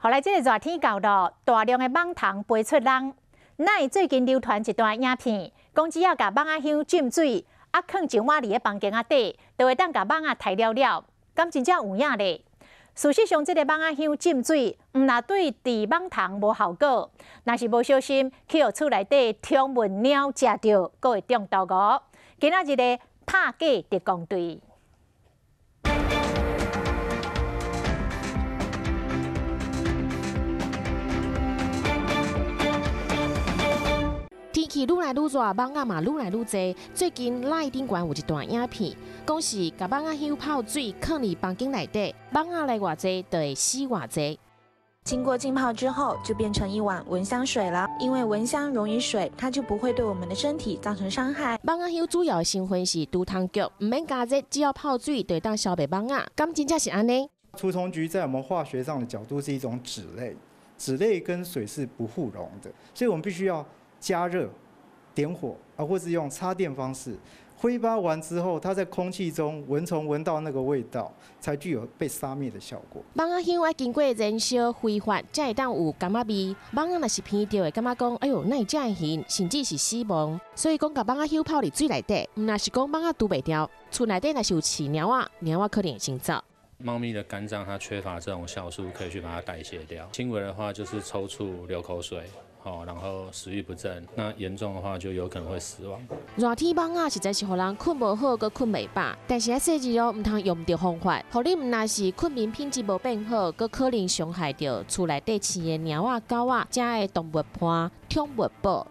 予來這个熱天到了，大量的蠓蟲飛出籠。哪會最近流傳一段影片，講只要共蠓仔香浸水，啊，囥一晚佇咧房間仔底，就會當共蠓仔刣了了。敢真正有影咧？事實上，這个蠓仔香浸水，毋但對治蠓蟲無效果，若是無小心去予厝內底寵物貓食著，閣會中毒哦。今仔日的拍假特工隊。天氣愈來愈熱，蠓仔嘛愈來愈濟。最近 LINE 頂懸有一段影片，講是共蠓仔香泡水，囥佇房間內底，蠓仔來偌濟就會死偌濟。經過浸泡之後，就變成一碗蚊香水了。因為蚊香溶於水，它就不會對我們的身體造成傷害。蠓仔香主要的成分是除蟲菊，毋免加熱，只要泡水就會當消滅蠓仔。敢真正是按呢？除蟲菊在我們化學上的角度是一種酯類，酯類跟水是不互溶的，所以我們必須要加熱、點火啊，或是用插電方式揮發完之後，它在空氣中蚊蟲聞到那個味道，才具有被殺滅的效果。蠓仔香愛經過燃燒揮發，才會當有柑仔味。蠓仔若是聞著會感覺講，哎喲，哪會遮爾香，甚至是死亡。所以講，共蠓仔香泡佇水內底，毋若是講蠓仔除袂掉，厝內底若是有飼貓仔，貓仔可能會先走。貓咪的肝臟它缺乏這種酵素，可以去把它代謝掉。輕微的話就是抽搐、流口水。哦，然後食慾不振，那嚴重的話就有可能會死亡。熱天蠓仔實在是予人睏無好，閣睏袂飽。但是愛細緻哦，毋通用毋著方法，予你毋若是睏眠品質無變好，閣可能傷害著厝內底飼的貓仔、狗仔，遮的動物伴、寵物寶。